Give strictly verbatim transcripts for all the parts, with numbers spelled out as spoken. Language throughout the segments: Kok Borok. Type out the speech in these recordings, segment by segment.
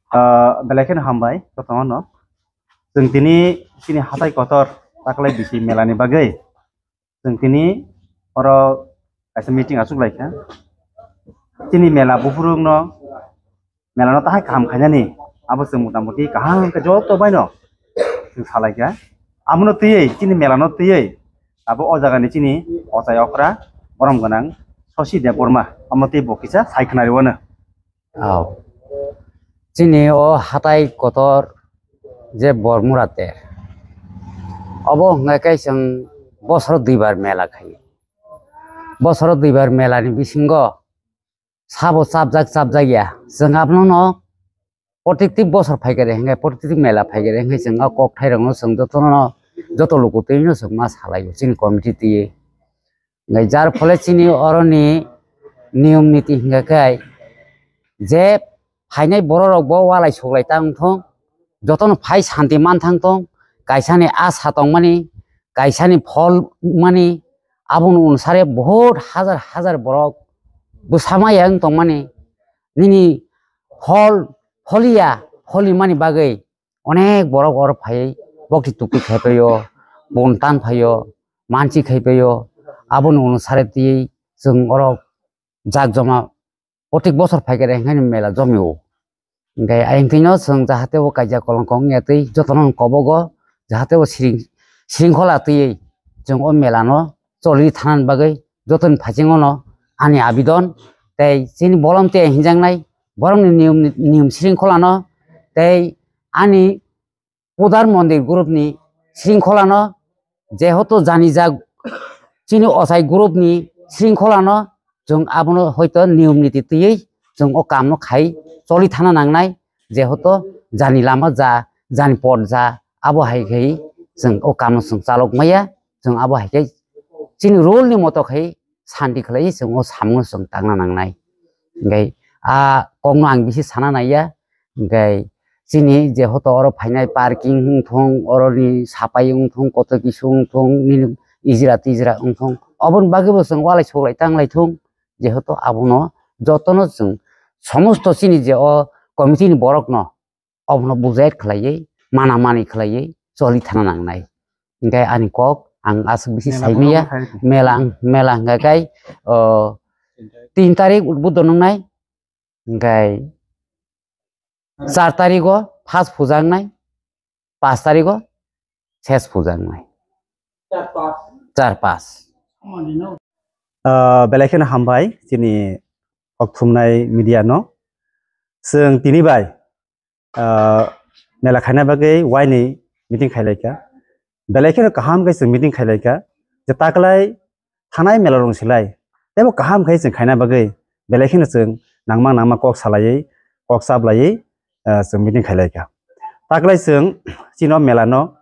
Ah, belai kheno hambai, jotono no. Chwng tini chini hatai kotor taklai bisi mela ni bagwi. Chwng tini oro kaisa meeting achuk lai kha. Chini mela buphurung no, mela no tahai kaham khainani, abo chwng mota moti kaham khe joto bai no chwng salai kha. Amo no twiwi, chini mela no twiwi, abo o jaga ni chini ochai okra borom gwnang Sosi Debbarma, amo twi bo kisa sai khwnari wano. Aw. Chini o hatai kotor je Bormura ter. Obo hwnga khe chwng bosoro duibar mela khai. Bosoro duibar mela ni bisingo sabo chapjak chapjak ya. Chwng abono no protikti bosor phaikare hwnga, protikti mela phaikare hwnga chwng o kok thairok no chwng jotono, joto luku twi no chwng ma salai o chini committee twi. Hwnga jar phole chini oroni niyom niti hwnga khe je phainai bororok bo walai suklai ta wngthong, jotono phai santi manthang tong, kaisani asa tongmani, kaisani phol mani, aboni unsare bahut hajar hajar borok bwsa maya wng tongmani, nini phol pholiya, pholimani bagwi onek borok oro phaiwi bokti tukti khai paio, bun tan phaio, manchi khai paio, aboni unsare twiwi chwng oro jak joma protek bosor phaikare hwnkhai mela jomio. Hwnkhe ayang twi no chwng jahate o kaija kolong kong ya twi jotono kobogo jahate o siring, siringkhola twiwi chwng o mela no choli thana bagwi jotoni phasingo no ani abidon tei chini bolom tei hinjaknai borokni niyom, niyom siringkhola no tei ani Pudar Mondir group ni sringkholano, jehoto janijak chini ochai group ni sringkholano, chwng abono hoito niyom niti twiwi chwng o kamno khai choli thana nangnai, jehoto jani lama ja, jani pot ja, abo hai khai chwng o kamno chwng chalok maya, chwng abo hai khai chini rule ni moto khai santi khlaiwi chwng o samungno chwng tangna nangnai. Hwnkhe a kokno ang bisi sana naiya, hwnkhe chini jehoto oro phainai parking wngthong, oroni sapai wngthong, koto kisu wngthong, nini ijra tijra wngthong, oboni bagwibo chwng walai suklai tanglai thung, jehoto abono jotono chwng somosto chini je o committee ni borokno obono bujai khlaiwi, mana mani khlaiwi choli thana nangnai. Hwnkhe ani kok ang aswk bisi Mela sai maya, borok khai. Mela, mela hwnkha khai, o, tin tarik udbudon wngnai, hwnkhe char tarigo first puja wngnai, panch tarigo ses puja wngnai. Char panch. Ah, belai kheno hambai chini kok thumnai media no. Chwng tini bai ah, mela khaina bagwi waini meeting khailaikha. Belai kheno kaham khe chwng meeting khailaikha. Je taklai thanai mela rong silai. Tebo kaham khe chwng khaina bagwi belai kheno chwng nangma nangma kok salaiwi, kok chaplaiwi, ah, chwng meeting khailaikha. Taklai chwng chini o mela no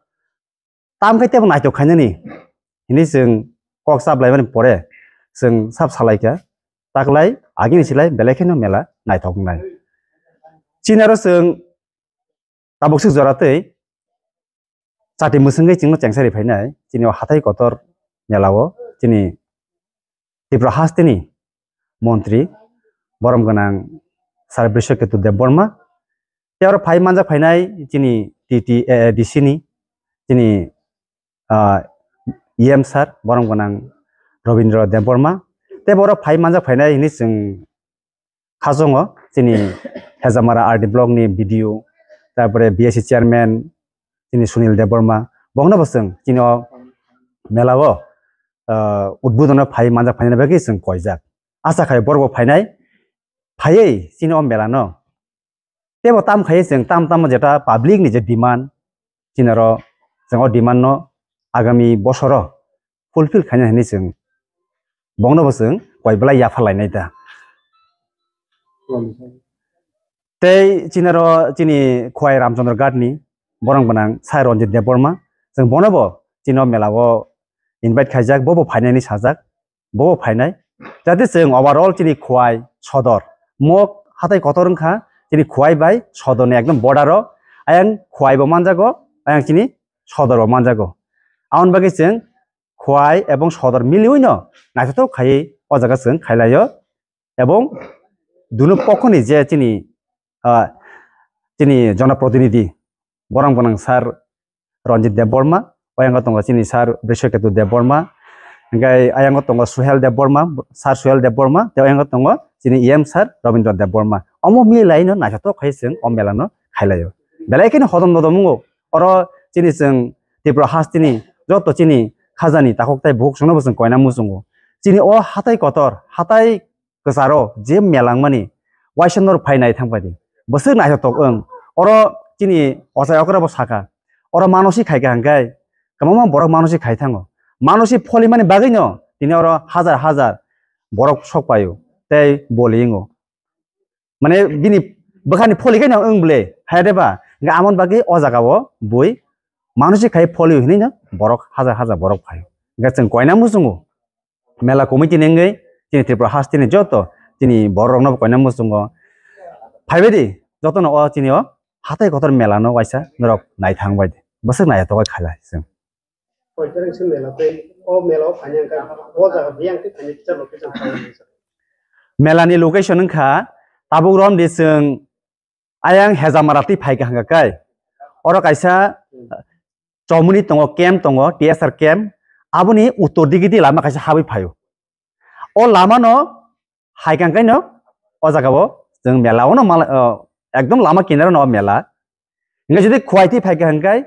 tam khe tebo naithok khainani hinwi chwng kok chaplaimani pore chwng sab salaikha, taklai agini silai belai kheno mela naithok wngnai. Chini aro chwng tabuk swk jora twi chati mwswngwi chwngno chengsari phainai chini o hathai kotor mela o chini Tripura hasteni montri borom gwnang Sir Brishaketu Debbarma, tei oro phai manjak phainai chini T T A A D C ni chini, ah, E M sir borom gwnang Robindra Debbarma, tei oro phai manjak phainai hini chwng khachungo chini Hezamara R D block ni B D O, tarpore B S C chairman chini Sunil Debbarma, bongno bo chwng chini o mela o, ah, udbodon o phai manjak phainani bagwi chwng koijak. Acha khai borok bo phainai, phaiwi chini o mela no tebo tam khai chwng tam tamo jeta public ni je demand, chini oro chwng o demand no agami bosoro fulfill khaina hinwi chwng bongno bo chwng koi belai yapha lainai da. Tei chini oro chini Khowai Ramchandra Ghat ni borom gwnang Sai Ranjit Debbarma, chwng bono bo chini o mela o invite khaijak, bo bo phainani sajak, bo bo phainai. Jate chwng overall chini Khowai sodor, mok hatai kotor wngkha chini Khowai bai sodor ni ekdom border o, ayang Khowai bo manjago, ayang chini sodor bo manjago. Aboni bagwi chwng Khowai ebong sodor miliwi no naithothok khaiwi o jaga chwng khailaio. Ebong dunu pokhoni je chini, ah, chini jonoprotinidhi, borok gwnang sir Ranjit Debbarma, oyango tongo chini sir Brishaketu Debbarma, hingke ayango tongo Suhel Debbarma, sir Suhel Debbarma, tei oyango tongo chini E M sir Rabindra Debbarma. Omo mili laino naithotok khai chwng o mela no khailaio. Belai kheno hodom dodom wngo. Oro chini chwng Tripura hasteni joto chini khajani takhuk tei bukhuk chwngno bo chwng koina muchungo. Chini o hatai kotor, hatai kwcharo je mela wngmani, waisa norok phai nai thang pai di. Bwswk naithotok wng. Oro chini ochai okra bo sakha. Oro manosi khai kha hwnkhe, kwbangma borok manosi khai thango. Manosi pholimani bagwino tini oro hajar hajar borok sok paio tei boli wngo. Mane bini bwkhani pholi khe no wng ble, hai de ba? Hwnkhe amoni bagwi o jaga o bui manosi khai pholi hwnwi no borok hajar hajar borok phaio. Hwnkhe chwng koina muchungo. Mela committee ni wngwi chini Tripura hasteni joto chini borok rokno koina muchungo. Phaibai di, jotono o chini o hatai kotor mela no waisa norok nai thang bai di. Bwswk nai to khailai chwng. Koitoreng se mela tei o mela o phaina wngkha o jaga biyang tei phaina kisa location phaio. Mela ni location wngkha tabuk rom di chwng ayang Hejamara twi phaikha hwnkha kai. Oro kaisa chomuni tongo, camp tongo, T S R camp. Aboni uttor digi di lama kaisa habwi phaio. O lama no hai kang kaino o jaga o chwng mela o no mal, o, ekdom lama kinaro no mela. Hingke jodi Khowai twi phaikha hwnkhe,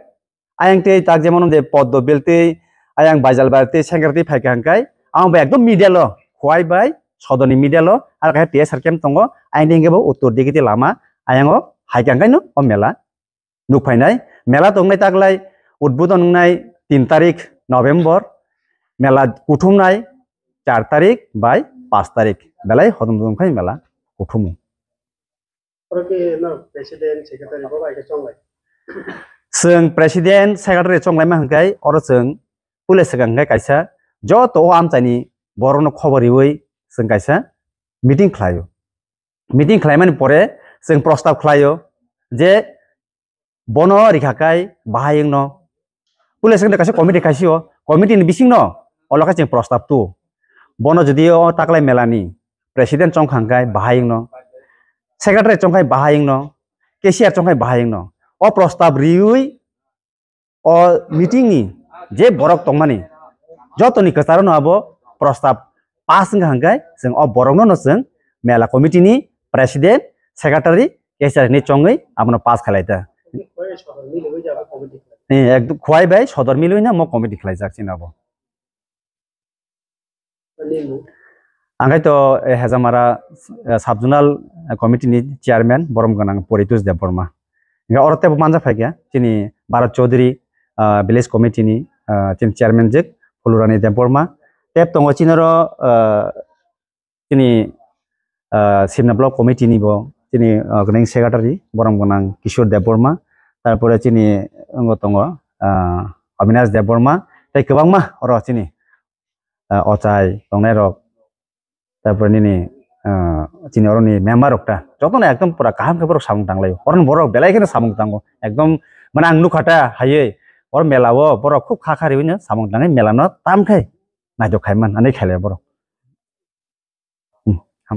ayang tei tak jemon de Poddo Bill tei ayang Baijalbar tei Sengkar twi phaikha hwnkhe, ang bo ekdom middle o Khowai bai Sodorni middle o, aro kaisa T S R camp tongo, ayang tei hingke bo uttor digi tei lama, ayang o hai kang kaino o mela. Nuk phainai, mela tongnai taklai, udbodon wngnai tin tarik November, mela kuthumnai char tarik bai paanch tarik, belai hodom dodom khai mela kuthumu. Oro khe no president, secretary bo bai khe chonglai. Chwng president, secretary chonglaima hwnkhe oro chwng puila swkang hwnkhe kaisa joto o amchaini borokno khobor riwi chwng kaisa meeting khlaio. Meeting khlaimani pore chwng prostab khlaio je bono rikha kai bahai wngno. Puila swkang kaisa committee khaisio, committee ni bisingno olo khe chwng prostab tu. Bono jodi o taklai melani president chongkha hwnkhe bahai wngno, secretary chongkha bahai wngno, cashier chongkha bahai wngno. O prostab riwi o meeting ni je borok tongmani jotoni kwcharo no abo prostab pass wngkha hwnkhe chwng o borokno no chwng mela committee ni president, secretary, cashier hinwi chongwi abono pass khlai ta. Eh, ekdom Khowai bai Sodor milwi no mo committee khlaijak chini abo. Ang khai to, eh, Hejamara, eh, sub zonal, eh, committee ni chairman borom gwnang Poritos Debbarma. Hingke oro tebo manja phaikha chini Bharat Chaudhary, ah, village committee ni, ah, chini chairman jek Pulurani Debbarma. Tep tongo chini oro, ah, chini, ah, Simna block committee ni bo chini, ah, gwnang secretary borom gwnang Kishore Debbarma. Tarpore chini wngbo tongo, ah, Avinash Debbarma. Tei kwbangma oro chini ah, ochai tongnai rok, tarpore nini, ah, chini oroni member rok ta jotono ekdom pura kaham khe borok samung tanglai o. Oroni borok belai kheno samung tango ekdom, mane ang nukha ta haywi oro mela o borok khub kha kha riwi no samung tangwi mela no tam khai naithok khai man ani khailai borok.